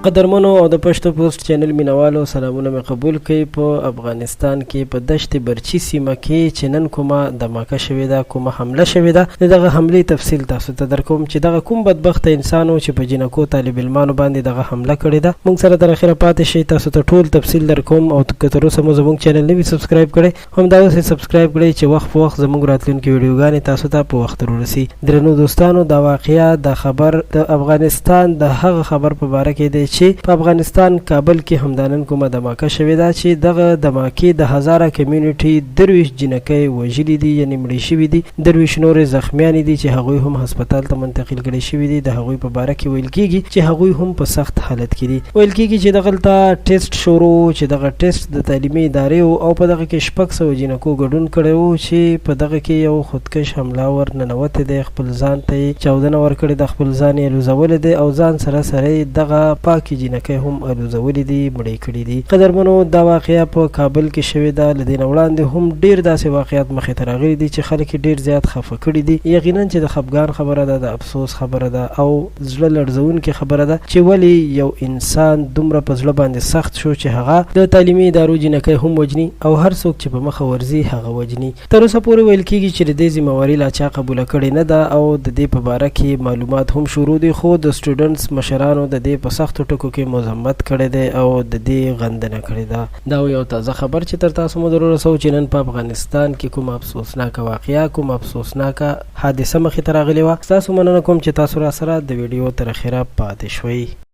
قدرمنو او د پښتو پوسټ چینل مینوالو سلامونه مې قبول کړئ. په افغانستان کې په دشت برچي سیمه کې چې نن کومه دماکه شوې ده، کومه حمله شوې ده، د دغه حملې تفصیل تاسو ته درکوم چې دغه کوم بدبخته انسان و چې په جینکو طالب علمانو باندې دغه حمله کړې ده. موږ سره تر اخره پاتې شئ، تاسو ته ټول تفصیل درکوم. او که تر اوسه مو زموږ چینل نه وي سبسکرایب کړی، همدا اوس یې سبسکرایب کړئ چې وخت په وخت زموږ راتلونکې ویډیوګانې تاسو ته په وخت ورسي. درنو دوستانو، دا واقعه، دا خبر د افغانستان د هغه خبر په باره کې دی چې په افغانستان کابل کې همدا نن کومه دماکه شوې ده چې دغه دماکې د هزاره کمیونټي 23 جینکۍ وژلي دي، یعنې مړې شوي دي، 23 نورې زخمیانې دي چې هغوی هم هسپتال ته منتقل کړي شوي دي. د هغوی په باره کې ویل کیږي چې هغوی هم په سخت حالت کې دي. ویل کیږي چې دغلته ټیسټ شروع و چې دغه ټیسټ د تعلیمي ادارې و او په دغه کې 600 جینکو ګډون کړی و چې په دغه کې یو خودکش حمله ور ننوتی دی، خپل ځان ته یې چاودنه ورکړې ده، خپل ځان یې الوزولی دی او ځان سره سره یې دغه پاکې جینکۍ هم الوزولې دي، مړې کړې دي. قدرمنو، دا واقعه په کابل کې شوې ده. له دې نه وړاندې هم ډېر داسې واقعات مخې ته راغلي دي چې خلک یې ډېر زیات خفه کړي دي. یقینا چې د خپګان خبره ده، د افسوس خبره ده او زړه لړزونکې خبره ده چې ولې یو انسان دومره په زړه باندې سخت شو چې هغه د تعلیمي ادارو جینکۍ هم وژني او هر څوک چې په مخه ورځي هغه وژني. تر اوسه پورې ویل کیږي چې د دې ذمه واري لا چا قبوله کړې نه ده او د دې په باره کې معلومات هم شروع دي، خو د سټوډنټس مشرانو د دې په سختو ټکو کې مذمت کړی دی او د دې غندنه کړې ده. دا و یو تازه خبر چې تر تاسو مو درورسوو چې نن په افغانستان کې کومه افسوسناکه واقعه، کومه افسوسناکه حادثه مخې ته راغلې وه. ستاسو مننه کوم چې تاسو راسره د ویډیو تر اخره پاتې شوئ.